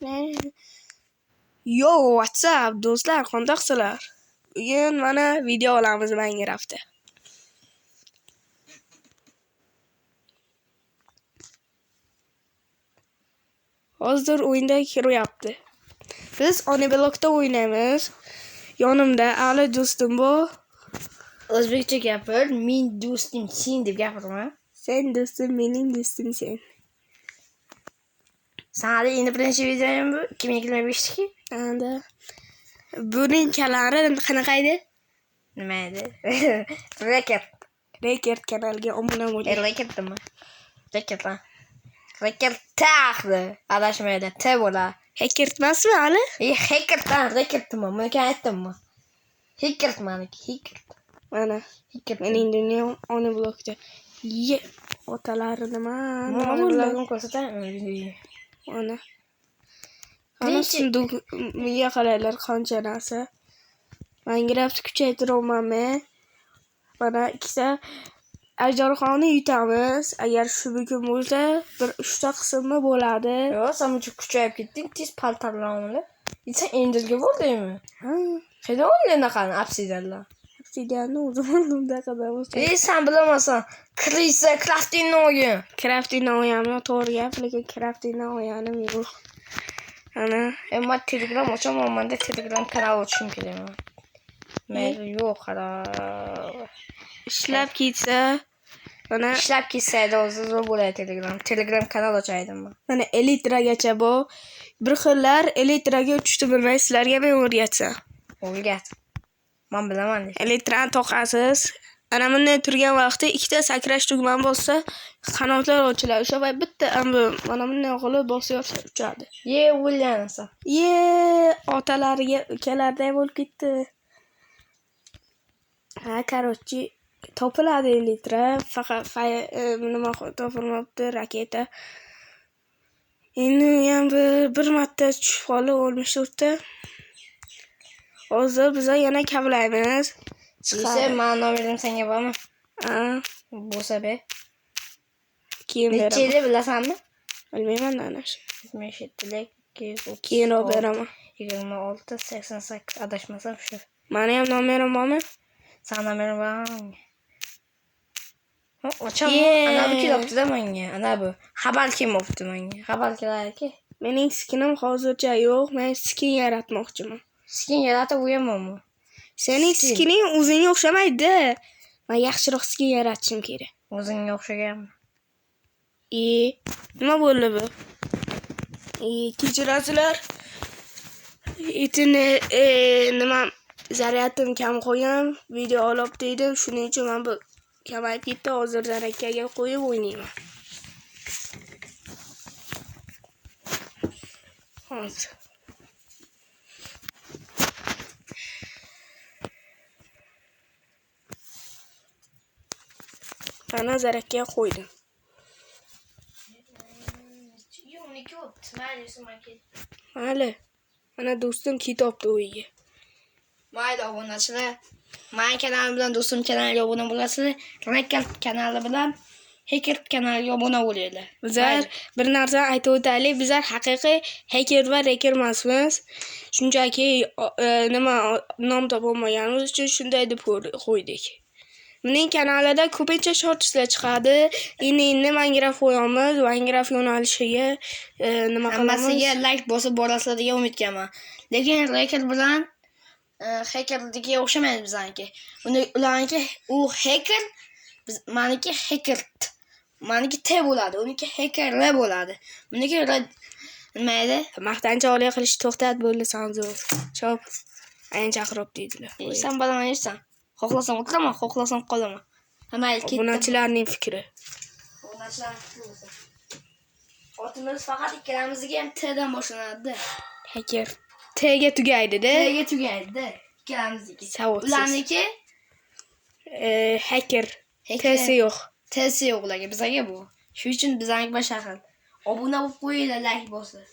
Yo, what's up do'stlar, qandoqsizlar? Bugun mana video olamiz Minecraftda. Hozir o'yinda kiryapti. Biz Oniblokda o'ynaymiz. Yonimda Ali do'stim bor. O'zbekcha gapir, men do'stim sen deb gapirma. Sen do'stim, mening do'stim sen. Sana endi birinchi videom bu 2025diki. Anda. Buning kanali qanaqa edi? Nima edi? Rekord. Rekord kanaliga obuna bo'ling. Rekordmi? Rekord. Rekord taxdi. Adashmaydi. T bo'la. Hacker emasmi Ali? Hacker rekordmi? Buni aytdimmi? Hacker maniki, hacker. Mana. Hacker. Mening dunyom Oniblokda. Ye, otalari nima? Nima bo'ldi? Ko'rsataymi? Ana. Ana sunduq miya qaranglar qancha narsa. Minecraft kuchaytiraman men. Mana ikkita ajdarhoni yutamiz. Agar shu bugun bo'lsa, bir 3 ta qismi bo'ladi. Yo'q, sen buncha kuchayib ketding, tez paltarlarni. Sen endirga bo'ldingmi? Ha, Qayda o'lding anaqani obsidianlar? Obsidianni o'zim oldim qadar bo'lsa. Sen bilamasan. Krisa craftingni o'yin. Craftingni o'yanim to'g'ri gap, lekin craftingni o'yanim yo'q. Ana, Men Telegram ochaman, menda Telegram kanal ochishim kerak. Mayli, yo'q, hali. Ishlab ketsa, mana ishlab ketsaydi o'zi zo'r bo'ladi Telegram. Telegram kanal ochaydim men. Mana elitragacha bu. Bir xillar elitraga uchishni bilmay sizlarga men o'rgatsam. O'rgat. Men bilaman. Elitrani toqasiz. Ana bunday turgan vaqtda ikkita sakrash tugmani bossa, qanotlar ochiladi. O'sha payt bitta mana bunday qilib bosib uchadi. Ye, o'lgansan. Ye, otalariga ukalarday bo'lib ketdi. Ha, короче, topiladi elitra, faqat nima topilmabdi, raketa. Endi ham bir marta tushib qoldi, 64 ta. Hozir biz yana kavlaymiz. Chiqsa, men nomerim senga bormi? Ha. Bo'lsa be. Keyin beraman. Necha edi bilasanmi? Bilmayman ana shu. 77 230. Keyinroq beraman. 26 88 adashmasam shu. Meni ham nomerim bormi? Sen nomerim bormi? Ochaman. Ana bu kelibdi-da menga. Ana bu. Xabar kelmabdi menga. Xabar kelarki. Mening skinim hozircha yo'q. Men skin yaratmoqchiman. Skin yaratib o'yinmanmi? Sening skining o'zingga o'xshamaydi. Men yaxshiroq skin yaratishim kerak. O'zingga o'xshaganmi? Nima bo'ldi bu? Kechirasizlar. Etini nima zaryatim kam qo'ygan, video olib dedim. Shuning uchun men bu kamayib ketdi. Hozir zaryadkaga qo'yib o'ynayman. Hozir. Mana zaryadkaga qo'ydim. Mayli. Mana do'stim ketobdi uyiga. Mayli obunachilar. Mening kanalim bilan do'stim kanaliga obuna bo'lasizlar. Rekord kanali bilan Hacker kanaliga obuna bo'linglar. Bizlar bir narsa aytib o'taylik, bizlar haqiqiy hacker va reker emasmiz. Shunchaki nima nom topolmaganimiz uchun shunday deb qo'ydik. Mening kanalida ko'pincha shortslar chiqadi. Endi Minecraft qo'yamiz, Minecraft yo'nalishiga nima qilamiz? Hammasiga like bosib borasizlar degan umiddaman. Lekin rekord bilan hackernikiga o'xshamaydi bizaniki. Uni ularniki u hacker, biz meniki hacker. Meniki T bo'ladi, uniki hacker R bo'ladi. Buniki R nima edi? Maqtanchoqlik qilish to'xtat bo'ldi sanzur. Chop. Ayni chaqirib deydilar. Sen balani yersan. Xohlasam o'tiraman, xohlasam qolaman. Ha, mayli, ketdim. Obunachilarning fikri. Obunachilarning fikri bo'lsa. Otimiz faqat ikkalamizga ham T dan boshlanadi. Hacker T ga tugaydi-da. T ga tugaydi-da. Ikkalamizniki. Savodsiz. Ularniki Hacker. Hacker. T'si yo'q. T'si yo'q ularga, bizga bu. Shuning uchun bizaniki boshqa xil. Obuna bo'lib qo'yinglar, like bosib.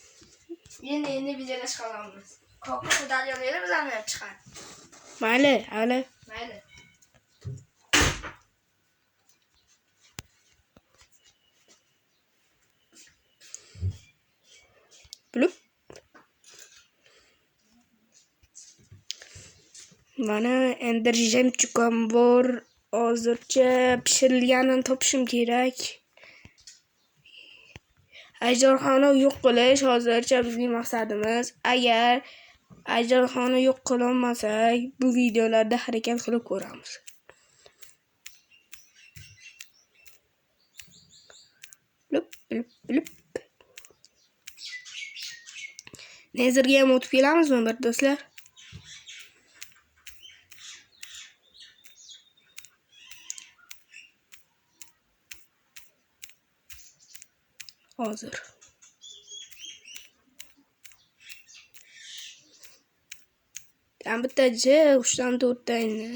Endi videoga chiqamiz. Ko'p daryoni bizani ham chiqar. Mayli, hali. Mayli. Blup. Mana Ender jemchugam bor. Hozircha pishirilganini topishim kerak. Ajdarhoni yo'q qilish hozircha bizning maqsadimiz. Agar ajdarhoni yo'q qilolmasak, bu videolarda harakat qilib ko'ramiz. Blup blup blup. Nezirga ham o'tib kelamizmi bir do'stlar? Hozir. Tam bitta J, 3dan 4ta endi.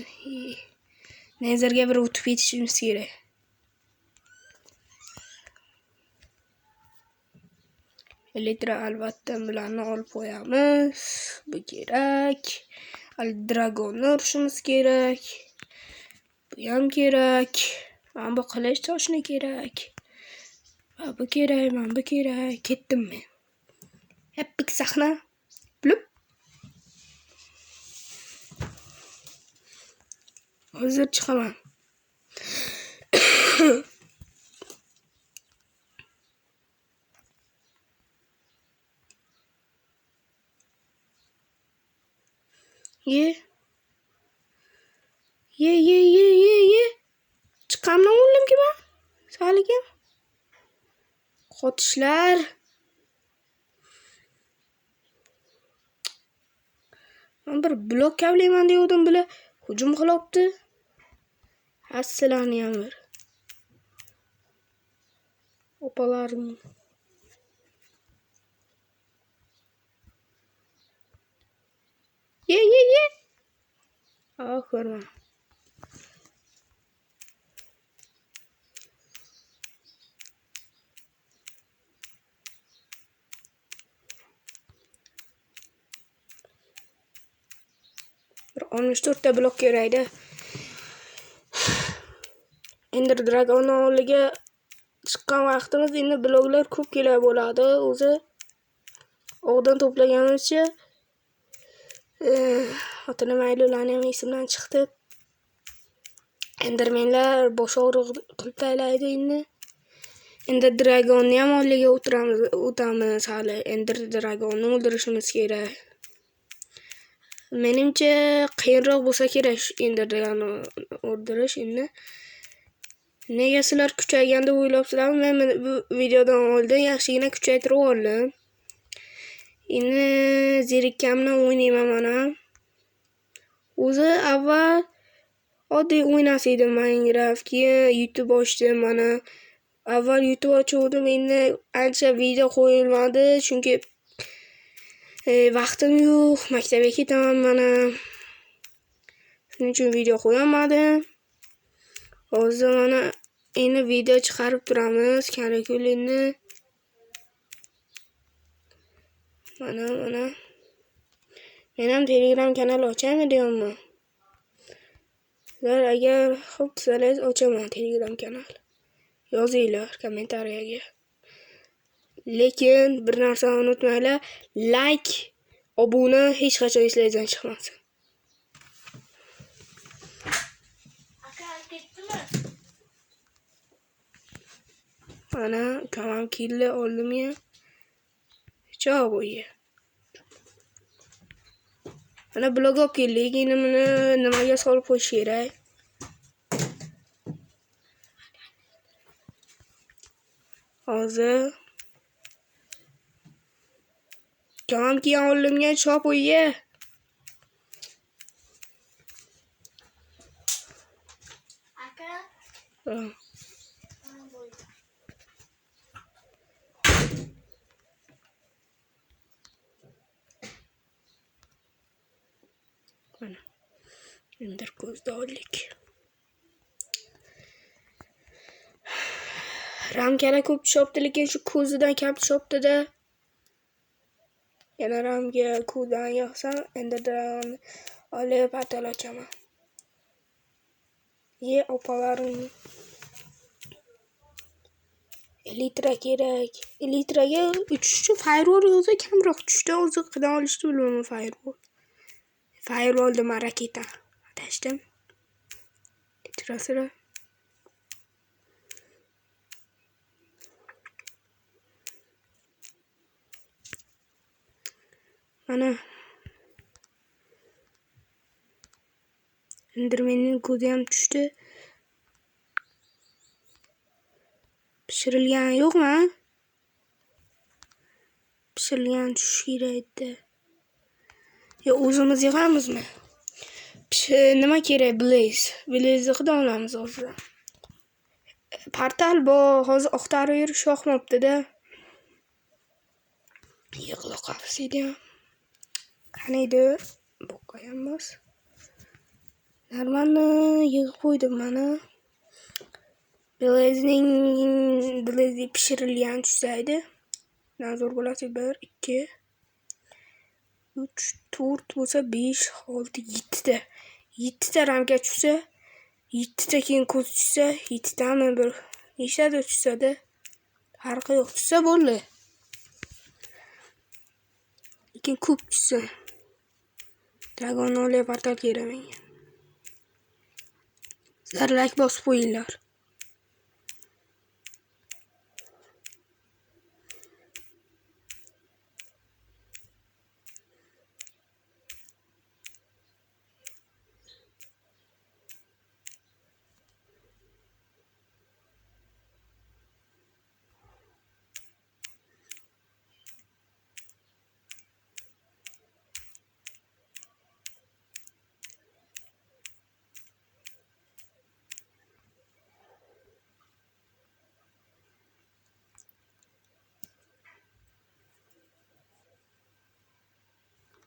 Nezirga bir o'tib ketishimiz kerak. Elitra albatta bularni olib qo'yamiz. Bu kerak. Al dragonni urishimiz kerak. Bu ham kerak. Mana bu qilich toshni kerak. Va bu kerak, mana bu kerak. Ketdim men. Epic sahna. Blup. Hozir chiqaman. Ye. Ye ye ye ye ye. Chiqqanimdan o'ldimki man. Salikim. Qotishlar. Man bir blok kavlayman degandim, bular hujum qilyapti. Hassilarni ham bir. Opalarim. Ye ye ye. Ah ko'rma. Bir 64 ta blok kerakda. Ender Dragon oldiga chiqqan vaqtimiz endi bloklar ko'p kerak bo'ladi. O'zi og'dan to'plaganimizcha otini mayli ularni ham esimdan chiqdi. Endermenlar bosh og'riq qilib taylaydi endi. Ender Dragonni ham oldiga o'tiramiz, o'tamiz hali. Ender Dragonni o'ldirishimiz kerak. Menimcha qiyinroq bo'lsa kerak shu Ender Dragonni o'ldirish endi. Nega sizlar kuchaygan deb o'ylabsizlarmi? Men bu videodan oldin yaxshigina kuchaytirib oldim. Endi zerikkamdan o'ynayman mana. O'zi avval oddiy o'ynas edim Minecraft, keyin YouTube ochdim mana. Avval YouTube ochuvdim, endi ancha video qo'yilmadi, chunki vaqtim yo'q, maktabga ketaman mana. Shuning uchun video qo'yolmadim. Hozir mana endi video chiqarib turamiz, karakul endi. Mana mana. Men ham Telegram kanal ochaymi deyapman. Sizlar agar xo'p desangiz ochaman Telegram kanal. Yozinglar kommentariyaga. Lekin bir narsani unutmanglar, like, obuna hech qachon esingizdan chiqmasin. Aka ketdimi? Mana ukam ham keldi oldimga. Cho'g' bo'yi. Mana blok olib keldik. Endi buni nimaga solib qo'yish kerak? Hozir ukam kelgan oldimga chop o'yga. Aka. Ha. Mana Ender ko'zda oldik. Ramkalar ko'p tushyapti, lekin shu ko'zidan kam tushyapti-da. Yana ramka ko'zdan yoqsam, Ender Dragon olib portal ochaman. Ye opalarim. Elitra kerak. Elitraga uchish uchun firewall o'zi kamroq tushdi, o'zi qildan olishni bilmayman firewall. Fireball nima, raketa. Adashdim. Kechirasizlar. Mana Endermanning ko'zi ham tushdi. Pishirilgani yo'qmi? Pishirilgan tushishi kerak edi. Yo, o'zimiz yig'amizmi? Nima kerak? Blaze. Blaze'ni qayerdan olamiz hozir? Portal bor, hozir oqtarib yurish yoqmabdi-da. Yig'ila qolsa ham. Qani edi? Bu qo'yamiz. Нормально yig'ib qo'ydim mana. Blaze'ning Blaze pishirilgan tushsa edi. Zo'r bo'ladi. 1, 2, 3, 4 bo'lsa 5, 6, 7 ta. 7 ta ramka tushsa, 7 ta keyin ko'z tushsa, 7 tami bir nechtadir tushsa-da, farqi yo'q. Tushsa bo'ldi. Lekin ko'p tushsa. Dragonni olay, portal kerak menga. Sizlar like bosib qo'yinglar.